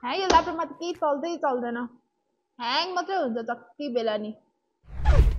है यो ल्यापटपमा त केही चल्दैन ह्याङ मात्रै हुन्छ जति बेला नि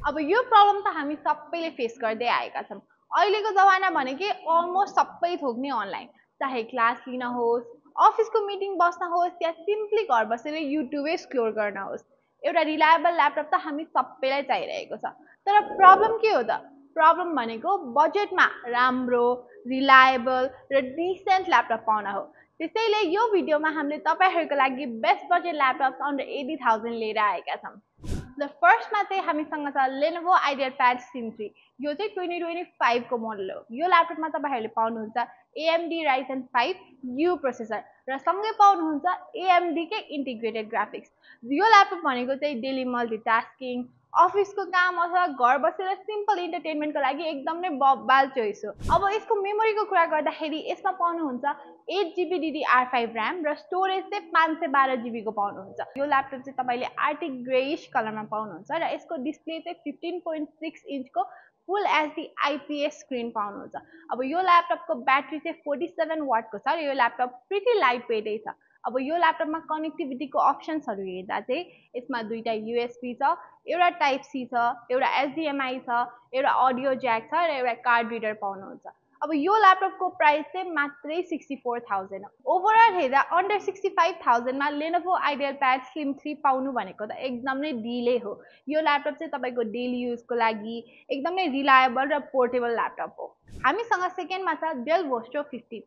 अब यो प्रब्लम त हामी सबैले फेस गर्दै आएका छौँ अहिलेको जमाना भनेकै अलमोस्ट सबै थोक नै अनलाइन चाहे क्लास लिन होस् अफिसको मिटिङ बस्न होस् या सिम्पली घर बसेर युट्युबै एक्सप्लोर गर्न होस् एउटा रिलायबल ल्यापटप त हामी सबैलाई चाहिरहेको छ तर प्रब्लम के हो त प्रब्लम भनेको बजेटमा राम्रो रिलायबल र डिसेन्ट ल्यापटप पाउन हो त्यसैले यो भिडियोमा हामीले तपाईहरुको लागि बेस्ट बजेट ल्यापटप्स अन्डर 80,000 लिएर आएका छौँ द फर्स्टमा चाहिँ हामीसँग छ Lenovo IdeaPad Slim 3 यो चाहिँ 2025 को मोडल हो यो ल्यापटपमा तपाईहरुले पाउनुहुन्छ AMD Ryzen 5 U प्रोसेसर र सँगै पाउनुहुन्छ AMD के इन्टिग्रेटेड ग्राफिक्स यो ल्यापटप भनेको चाहिँ डेली मल्टिटास्किङ अफिसको काम अथवा घर बसेर सिम्पल इन्टरटेनमेन्टको लागि एकदम नै बबाल चोइस हो अब यसको मेमोरीको कुरा गर्दाखेरि यसमा पाउनुहुन्छ 8GB DDR5 र्याम र स्टोरेज चाहिँ 512GB को पाउनुहुन्छ यो ल्यापटप चाहिँ तपाईले आर्टिक ग्रेइश कलरमा पाउनुहुन्छ र यसको डिस्प्ले चाहिँ 15.6 इन्चको फुल एचडी आइपीएस स्क्रिन पाउनुहुन्छ अब यो ल्यापटपको ब्याट्री चाहिँ 47 वाटको छ र यो ल्यापटप प्रिटी लाइट वेटै छ अब यो ल्यापटपमा कनेक्टिभिटीको अप्सन्सहरु हेर्दा चाहिँ यसमा दुईटा यूएसबी छ एउटा टाइप सी छ एउटा एचडीएमआई छ एउटा अडियो ज्याक छ र एउटा कार्ड रिडर पाउनुहुन्छ अब यो ल्यापटपको प्राइस चाहिँ मात्रै 64,000 हो ओभरअल हेर्दा अन्डर 65,000 मा Lenovo IdeaPad Slim 3 पाउनु भनेको त एकदम नै डिले हो यो ल्यापटप चाहिँ तपाईको डेली युजको लागि एकदम नै रिलायबल र पोर्टेबल ल्यापटप हो हामीसँग सेकेन्डमा छ Dell Vostro 15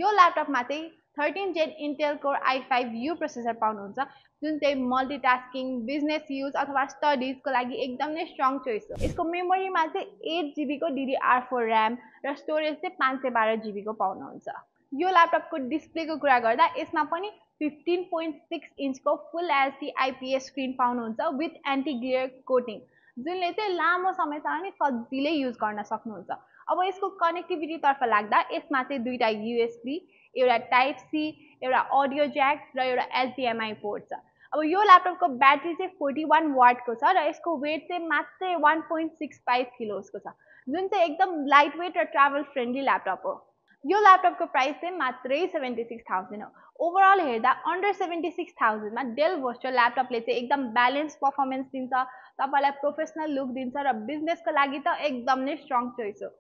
यो ल्यापटपमा चाहिँ 13 Gen Intel Core i5 U processor पाउनुहुन्छ जुन चाहिँ मल्टिटास्किङ बिजनेस युज अथवा स्टडीजको लागि एकदम नै स्ट्रङ चोइस हो यसको मेमोरीमा चाहिँ 8GB को DDR4 र्याम र स्टोरेज चाहिँ 512GB को पाउनुहुन्छ यो ल्यापटपको डिस्प्लेको कुरा गर्दा यसमा पनि 15.6 इन्चको फुल एचडी आइपीएस स्क्रिन पाउनुहुन्छ विथ एन्टी ग्लेयर कोटिङ जुनले चाहिँ लामो समयसम्म नि सजिलै युज गर्न सक्नुहुन्छ अब यसको कनेक्टिभिटी तर्फ लाग्दा यसमा चाहिँ दुईटा यूएसबी एउटा टाइप सी एउटा अडियो ज्याक र एउटा एचडीएमआई पोर्ट छ अब यो ल्यापटपको ब्याट्री चाहिँ 41 वाटको छ र यसको वेट चाहिँ मात्रै 1.65 किलोजको छ जुन चाहिँ एकदम लाइट वेट र ट्राभल फ्रेन्डली ल्यापटप हो यो ल्यापटपको प्राइस चाहिँ मात्रै 76,000 हो ओभरअल हेर्दा अन्डर 76,000 मा डेल भोस्टो ल्यापटपले चाहिँ एकदम ब्यालेन्स पर्फर्मेन्स दिन्छ तपाईलाई प्रोफेसनल लुक दिन्छ र बिजनेसको लागि त एकदम नै स्ट्रङ चोइस हो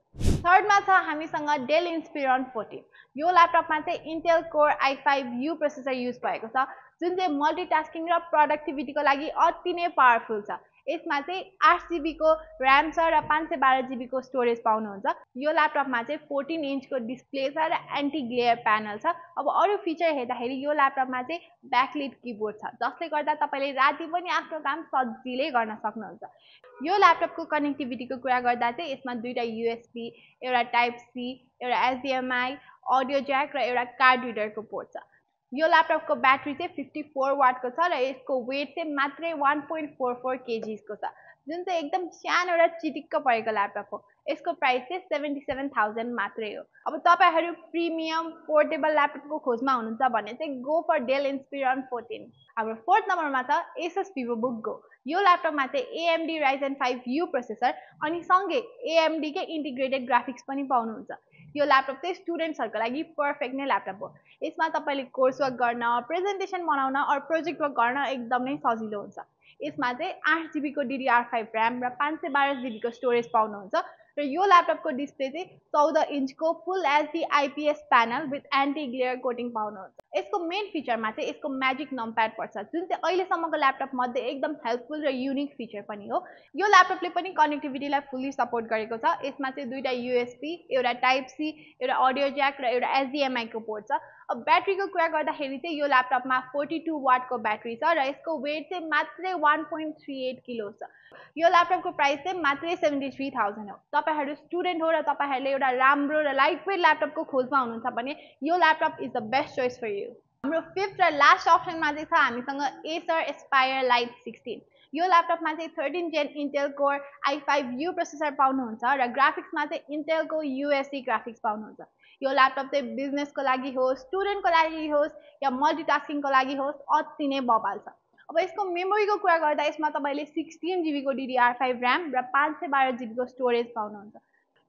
थर्डमा छ हामीसँग डेल इन्स्पिरोन 14 यो ल्यापटपमा चाहिँ Intel core i5 U processor use भएको छ जुन चाहिँ मल्टिटास्किङ र प्रोडक्टिभिटीको लागि अति नै पावरफुल छ यसमा चाहिँ 8GB को र्याम छ र 512GB को स्टोरेज पाउनुहुन्छ यो ल्यापटपमा चाहिँ 14 इन्चको डिस्प्ले छ र एन्टी ग्लेयर प्यानल छ अब अरु फिचर हेर्दाखेरि यो ल्यापटपमा चाहिँ ब्याकलिट किबोर्ड छ जसले गर्दा तपाईले राति पनि आफ्नो काम सजिलै गर्न सक्नुहुन्छ यो ल्यापटपको कनेक्टिभिटीको कुरा गर्दा चाहिँ यसमा दुईटा यूएसबी एउटा टाइप सी एउटा एचडीएमआई अडियो ज्याक र एउटा कार्ड रिडरको पोर्ट छ यो ल्यापटपको ब्याट्री चाहिँ 54 वाटको छ र यसको वेट चाहिँ मात्रै 1.44 kg को छ जुन चाहिँ एकदम सानो र चिटिक्क परेको ल्यापटप हो यसको प्राइस चाहिँ 77,000 मात्रै हो अब तपाईहरु प्रिमियम पोर्टेबल ल्यापटपको खोजमा हुनुहुन्छ भने चाहिँ गो फर डेल इन्स्पिरोन 14 हाम्रो फोर्थ नम्बरमा छ Asus VivoBook Go यो ल्यापटपमा चाहिँ AMD Ryzen 5 U प्रोसेसर अनि सँगै AMD के इन्टिग्रेटेड ग्राफिक्स पनि पाउनुहुन्छ यो ल्यापटप चाहिँ स्टुडेन्ट्सहरुको लागि पर्फेक्ट नै ल्यापटप हो यसमा तपाईले कोर्स वर्क गर्न प्रेजेन्टेसन बनाउन अर प्रोजेक्ट वर्क गर्न एकदम नै सजिलो हुन्छ यसमा चाहिँ 8GB को DDR5 र्याम र 512GB को स्टोरेज पाउनुहुन्छ र यो ल्यापटपको डिस्प्ले चाहिँ 14 इन्चको full HD IPS panel with anti glare coating पाउनुहुन्छ यसको मेन फिचरमा चाहिँ यसको म्याजिक नम्प्याड पर्छ जुन चाहिँ अहिलेसम्मको ल्यापटप मध्ये एकदम हेल्पफुल र युनिक फिचर पनि हो यो ल्यापटपले पनि कनेक्टिभिटीलाई फुल्ली सपोर्ट गरेको छ यसमा चाहिँ दुईटा यूएसबी एउटा टाइप सी एउटा अडियो ज्याक र एउटा एचडीएमआई को पोर्ट छ अब ब्याट्रीको कुरा गर्दाखेरि चाहिँ यो ल्यापटपमा 42 वाटको ब्याट्री छ र यसको वेट चाहिँ मात्रै 1.38 किलो छ यो ल्यापटपको प्राइस चाहिँ मात्रै 73,000 हो तपाईहरु स्टुडेन्ट हो र तपाईहरुले एउटा राम्रो र लाइट वेट ल्यापटपको खोजमा हुनुहुन्छ भने यो laptop is the best choice for you हाम्रो फिफ्थ र लास्ट अप्सनमा चाहिँ छ हामीसँग Acer Aspire Lite 16 यो ल्यापटपमा चाहिँ 13 Gen Intel Core i5 U processor पाउनुहुन्छ र ग्राफिक्समा चाहिँ Intel को USD ग्राफिक्स पाउनुहुन्छ यो ल्यापटप चाहिँ बिजनेसको लागि होस् स्टुडेन्टको लागि होस् या मल्टिटास्किङको लागि होस् अति नै बबाल छ अब यसको मेमोरीको कुरा गर्दा यसमा तपाईले 16GB को DDR5 र्याम र 512GB को स्टोरेज पाउनुहुन्छ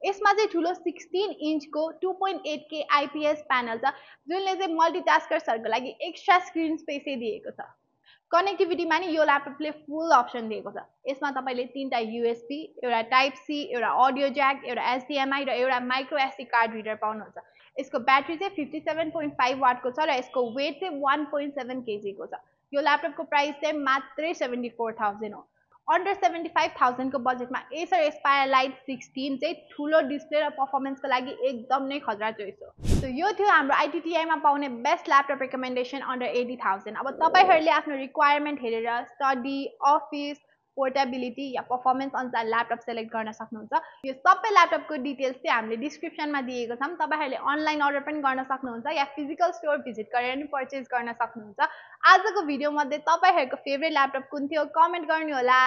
यसमा चाहिँ ठुलो 16 इन्चको 2.8K IPS प्यानल छ जुनले चाहिँ मल्टिटास्कर्सहरुको लागि एक्स्ट्रा स्क्रिन स्पेसै दिएको छ। कनेक्टिभिटीमा नि यो ल्यापटपले फुल अप्सन दिएको छ। यसमा तपाईले 3टा USB, एउटा टाइप सी, एउटा अडियो ज्याक, एउटा HDMI र एउटा माइक्रो SD कार्ड रिडर पाउनुहुन्छ। यसको ब्याट्री चाहिँ 57.5 वाटको छ र यसको वेट चाहिँ 1.7 kg को छ। यो ल्यापटपको प्राइस चाहिँ मात्रै 74,000 हो। अन्डर 75,000 को बजेटमा एसर एस्पायर लाइट 16 चाहिँ ठुलो डिस्प्ले र पर्फर्मेन्सको लागि एकदम नै खतरा चोइस हो। सो यो थियो हाम्रो आइटिटीआईमा पाउने बेस्ट ल्यापटप रिकमेन्डेसन अन्डर 80,000। अब तपाईहरुले आफ्नो रिक्वायरमेन्ट हेरेर स्टडी, अफिस, पोर्टेबिलिटी या पर्फर्मेन्स अनुसार ल्यापटप सेलेक्ट गर्न सक्नुहुन्छ। यो सबै ल्यापटपको डिटेल्स चाहिँ हामीले डिस्क्रिप्सनमा दिएको छौं। तपाईहरुले अनलाइन अर्डर पनि गर्न सक्नुहुन्छ या फिजिकल स्टोर भिजिट गरेर पनि पर्चेज गर्न सक्नुहुन्छ। आजको भिडियो मध्ये तपाईहरुको फेभरेट ल्यापटप कुन थियो कमेन्ट गर्नु होला।